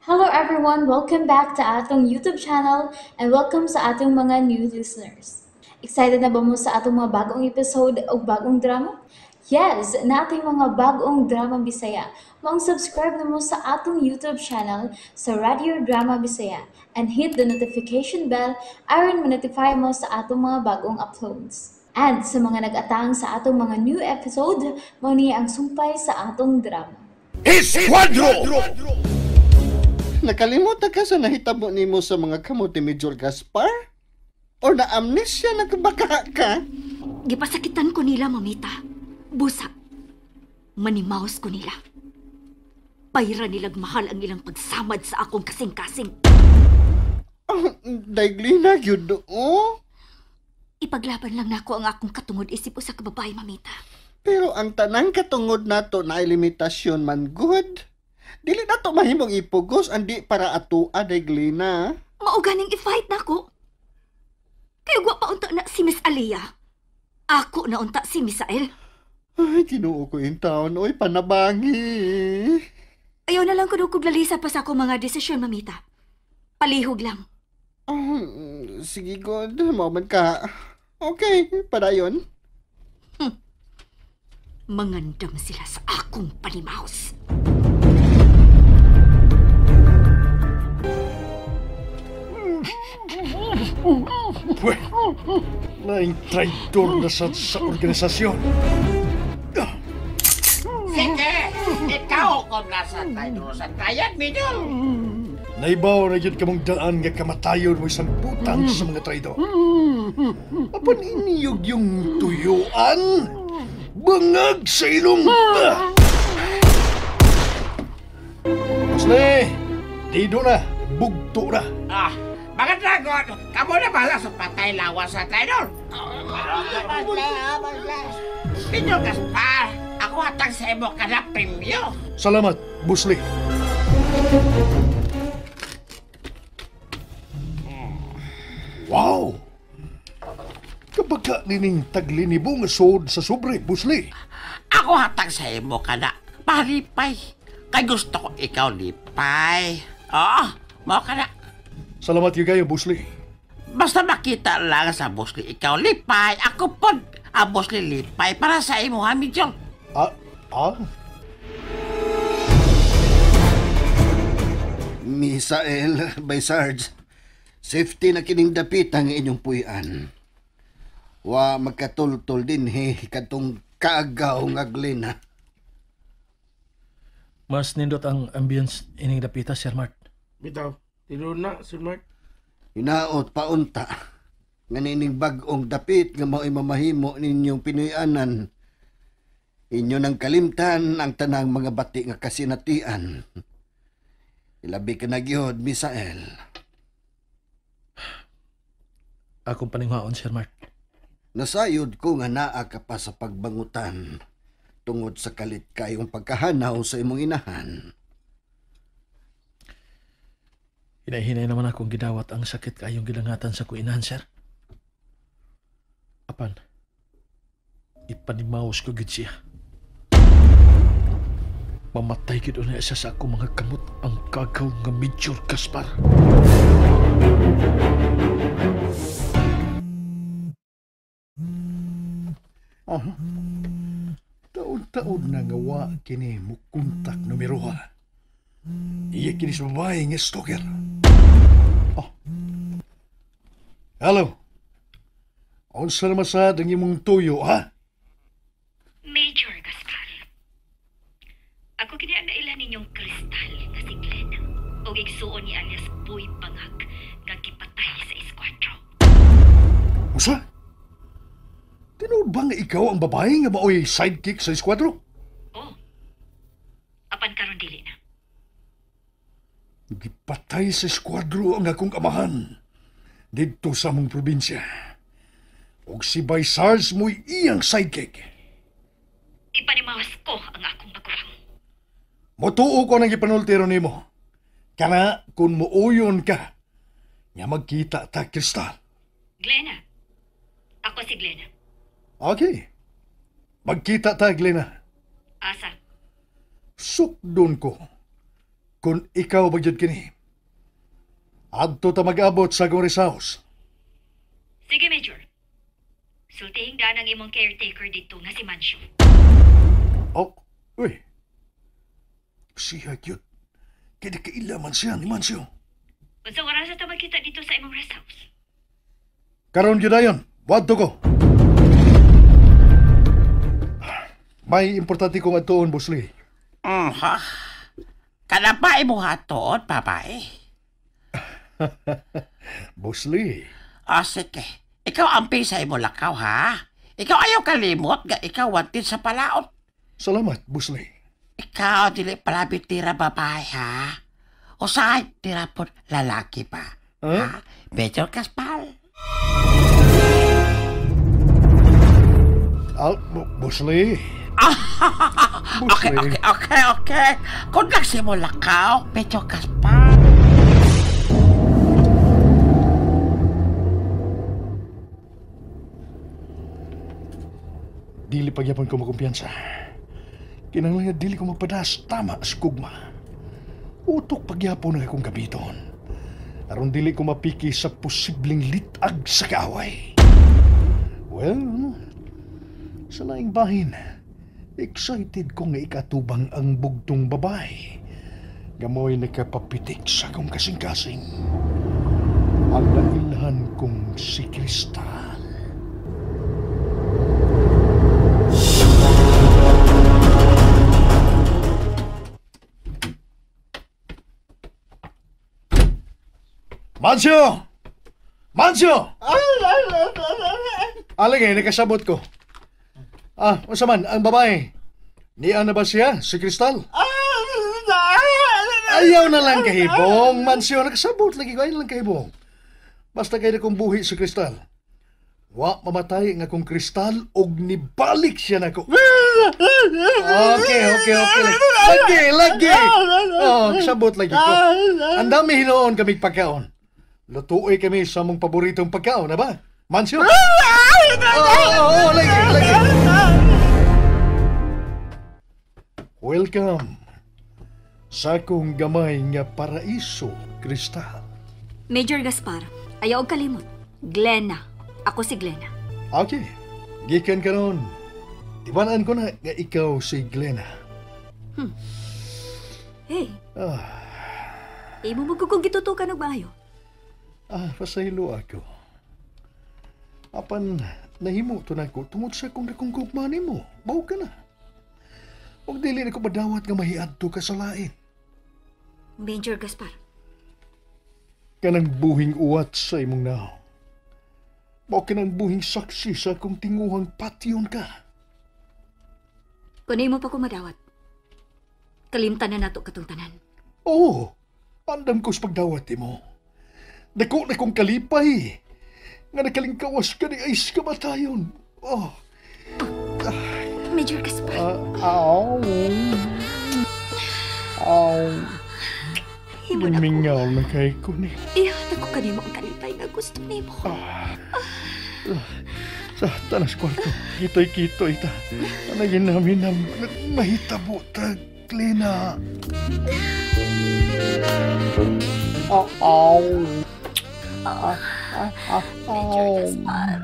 Hello everyone! Welcome back to atong YouTube channel and welcome sa atong mga new listeners. Excited na ba mo sa atong mga bagong episode o bagong drama? Yes! Nating mga bagong drama Bisaya. Maong subscribe na mo sa atong YouTube channel sa Radio Drama Bisaya and hit the notification bell aron ma-notify mo sa atong mga bagong uploads. And sa mga nag-atang sa atong mga new episode, mao ni ang sumpay sa atong drama. Esquadro! Nakalimutan ka sa nahitabo nimo sa mga kamot ni Major Gaspar? O na-amnesia na baka ka? Gipasakitan ko nila, mamita. Busa. Manimaos ko nila. Bayra nilag mahal ang ilang pagsamad sa akong kasing-kasing. Oh, daigli na gyud oh. Ipaglaban lang nako ang akong katungod isip usa ka babae, mamita. Pero ang tanang katungod nato na limitasyon man good. Dili nato mahimong ipugos andi para atua, Daiglina. Mao ganing i-fight nako. Kay wa pa unta na si Miss Aliyah. Ako na unta si Misael. Ay, Ginoo ko in town. Oy, panabangi. Ayaw na lang kuno kog lalisa pa sa akong mga desisyon, mamita. Palihog lang. Oh, sige, good. Moment ka. Okay, padayon. Mangandam sila sa akong panimaos. Pwe, laing traidor na sa organisasyon. Sige, ikaw kung nasa tayo sa tayan, Minol. Naibaw na yun kamong daan nga kamatayon mo isang putang sa mga traidor. Apan iniyog yung tuyuan, bangag sa ilong. Pasle, dito na, bugto na. Ah, mga dragon, kamo na bahala sa patay lawas sa traidor. Minol Gaspar, ako hatag sa imo ka na premyo. Salamat, Busli. Wow! Kabaga nining taglinibo nga suod sa sobre, Busli. Ako hatag sa imo ka na palipay. Kay gusto ko ikaw lipay. Oo, mao ka na. Salamat yung kayo, Busli. Basta makita lang sa Busli ikaw lipay, ako pod ang Busli lipay para sa imo ha, Mijol. Ah, ah? Misael, by Sarge, safety na kining dapit ang inyong puyan. Wa magkatultol din he, katong kaagaw nga Glena. Mas nindot ang ambience ining dapita, Sir Mark. Bitaw, tinuod na, Sir Mark. Hinaot paunta nga nining bag-ong dapit nga mao'y mamahimo ninyong Pinoyanan. Inyo nang kalimtan ang tanang mga bati nga kasinatian. Ilabi ka na gyud, Misael. Akong paningwaon, Sir Mark. Nasayod ko nga naa ka pa sa pagbangutan tungod sa kalit kayong pagkahanaw sa imong inahan. Hinahinay naman akong gidawat ang sakit kayong gilangatan sa kuinahan, sir. Apan, ipanimaos ko gid siya. Mamatay gid una siya sa akong mga kamot ang kagaw nga Major Gaspar. Oh. Taon-taon na nga wa kini mukontak numero ha. Iya kini sa babae nga stalker. Oh. Hello. Unsa naman sa ang imong tuyo, ha? Major Gaspar. Ako kini ang naila ninyong kristal nga si Glenn o igsuon ni alias Boy Bangag nga gipatay sa eskwatro. Usa? Tinuod ba nga ikaw ang babae nga maoy sidekick sa eskwatro? Oh. Apan karon dili na. Gipatay sa eskwatro ang akong amahan didto sa among probinsya. Og si Bay Sars mo'y iyang sidekick. Ipanimawas ko ang akong magulang. Motuo ko nang ipanultiro nimo. Kana kung muuyon ka, nga magkita ta, Kristal. Glenna. Ako si Glenna. Okay. Magkita ta, Glenna. Asa? Sukdon ko. Kung ikaw ba gyud kini, adto ta mag-abot sa akong rest house. Sige, Major. Sultihing daan ang imong caretaker dito nga si Mancio. Oh, uy. Siya gyud. Kaya kailaman siya ni Mancio. Unsa oras ta magkita dito sa imong rest house? Karon gyud ayon. Wadto ko. May importante kong atuon, Boss Lee. Ha? Kana ba imo hatuon, babae? Boss Lee. Ah, sige. Ikaw amping sa imo lakaw, ha? Ikaw ayaw kalimot nga ikaw wantin sa palaot. Salamat, Boss Lee. Ikaw dili pala bitira babae, ha? Usahay tira po lalaki pa. Huh? Ha? Major Gaspar. Boss Lee. Okay, okay, okay, okay. Kung lang si mo lakaw, Major Gaspar. Dili pagyapon ko makumpiyansa. Kinahanglan nga dili ko magpadas tama sa kugma. Utok pagyapon ang akong gamiton. Aron dili ko mapiki sa posibleng litag sa kaaway. Well, sa laing bahin, excited ko nga ikatubang ang bugtong babae. Gamoy nakapapitik sa akong kasing-kasing. Ang nailhan kong si Kristal. Mancio! Mancio! Alagay, nakasabot ko. Ah, unsa man, ang babae. Niya na ba siya, si Kristal? Ayaw na lang kahibong, Mancio. Nakasabot lagi ko, ayaw na lang kahibong. Basta kayo na kong buhi si Kristal. Wa mamatay nga kong Kristal og nibalik siya nako. Okay, okay, okay. Lagi, lagi. Oh, kasabot lagi ko. Ang dami hinuon kami pagkaon. Lutuoy kami sa mong paboritong pagkaon, na ba? Mancio? Oo, lagi, lagi. Welcome sa akong gamay nga paraiso, Kristal. Major Gaspar, ayaw og kalimot. Glenna. Ako si Glenna. Okay. Gikan ka nun. Tibanaan ko na nga ikaw si Glenna. Hey. Imo magkukong gitutukan og maayo. Ah, pasaylo ako. Apan, nahimo to na ko tungod sa kung dakong gugma nimo. Baw ka na. Huwag dili na ko madawat nga mahiadto ka sa lain. Major Gaspar. Kanang buhing uwat sa imong naong. Mao kanang buhing saksi sa akong tinguhang patyon ka. Kung imo pa ko madawat, kalimtan na nato katong tanan. Oo, andam ko sa pagdawat mo. Dako na kong kalipay. Nga nakalingkawas ka ni Ice kamatayon. Oh. Major Gaspar. Aw. Aw. Himo na ko. Gimingaw na kay ko ni. Ihatag ko kanimo ang kalipay nga gusto nimo. Sa tanas kwarto, kitoy-kitoy ta. Anagin namin na mahitabo ta, Glenna. Aw. Major Gaspar.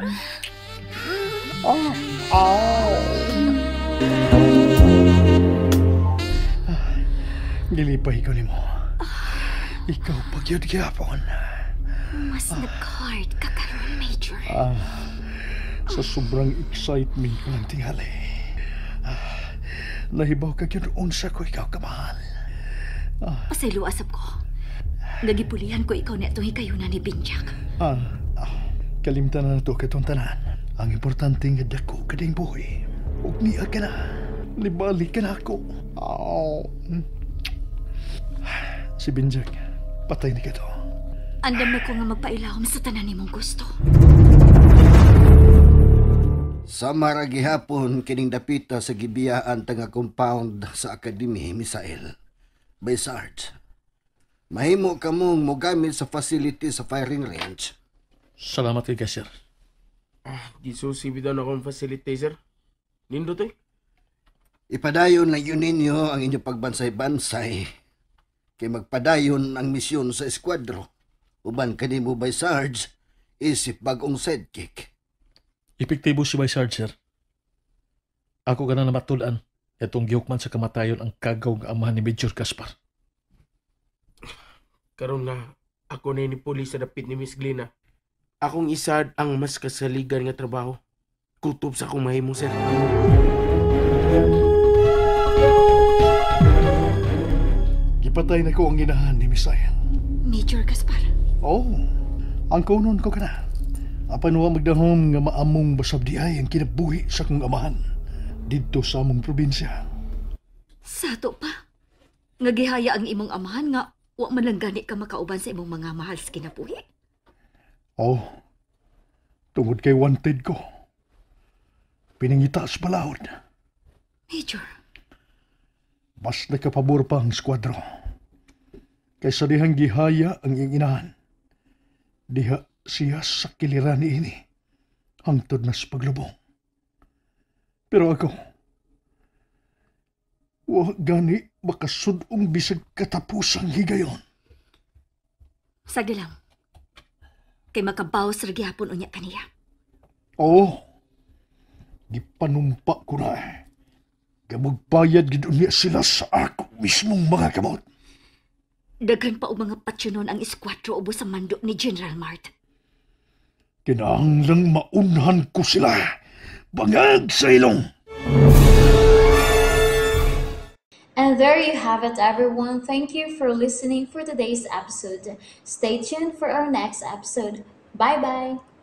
Gilipay ko nimo. Ikaw pagyud gyapon. Mas nag-hard ka karon, Major. Sa sobrang excitement ko lang tingali. Nahibaw ka gyud unsa ko ikaw kamahal. Pasaylo asap ko. Nagipulihan ko ikaw na itong hikayunan ni Binjak. Kalimtan na nato katong tanan. Ang importante nga dako kading buhi. Ug niya ka na. Nibalik ka na ako. Oh. Si Binjak, patay ni ka to. Andam na ko nga magpailawom sa tanan nimong gusto. Sa maragihapon, kining dapita sa gibiyaan tanga compound sa Academy, Misael. By Sarge. Mahimo ka mong mogamit sa facility sa firing range. Salamat kay sir. Gisusi bitaw na akong facility, sir. Nindot eh. Ipadayon lang yun ninyo ang inyong pagbansay-bansay. Kay magpadayon ang misyon sa eskuadro. Uban kanimo by Sarge, isip bagong sidekick. Epektibo si Bay Sarge, sir. Ako ka na namatud-an itong gihukman sa kamatayon ang kagaw nga amahan ni Major Gaspar. Karon nga ako na ni pulis sa dapit ni Miss Glena. Akong isad ang mas kasaligan nga trabaho. Kutob sa akong mahimo, sir. Gipatay na ko ang inahan ni Misael. Major Gaspar. Oh, ang kunon ko kana. Apan wa magdahom nga maamong basab di ay ang kinabuhi sa akong amahan didto sa among probinsya. Sato pa. Nga gihaya ang imong amahan nga wa man lang gani ka makauban sa imong mga mahal sa kinabuhi. Oh, tungod kay wanted ko. Pinangita sa balaod. Major, Mas nakapabor pa ang squadro. Kaysa dihang gihaya ang iyang inahan. Diha siya sa kiliran niini. Hangtod na sa paglubong. Pero ako, wa gani makasudong bisag katapusang higayon. Sagdi lang. Kay makabawas ra gihapon unya kaniya. Oo. Gipanumpa ko na eh. Gamagbayad gid unya sila sa ako mismong mga kamot. Daghan pa og mga patsyonon ang eskwatro ubos sa mando ni General Mart. Kinahanglang maunhan ko sila. Bangag sa ilong. And there you have it, everyone. Thank you for listening for today's episode. Stay tuned for our next episode. Bye bye.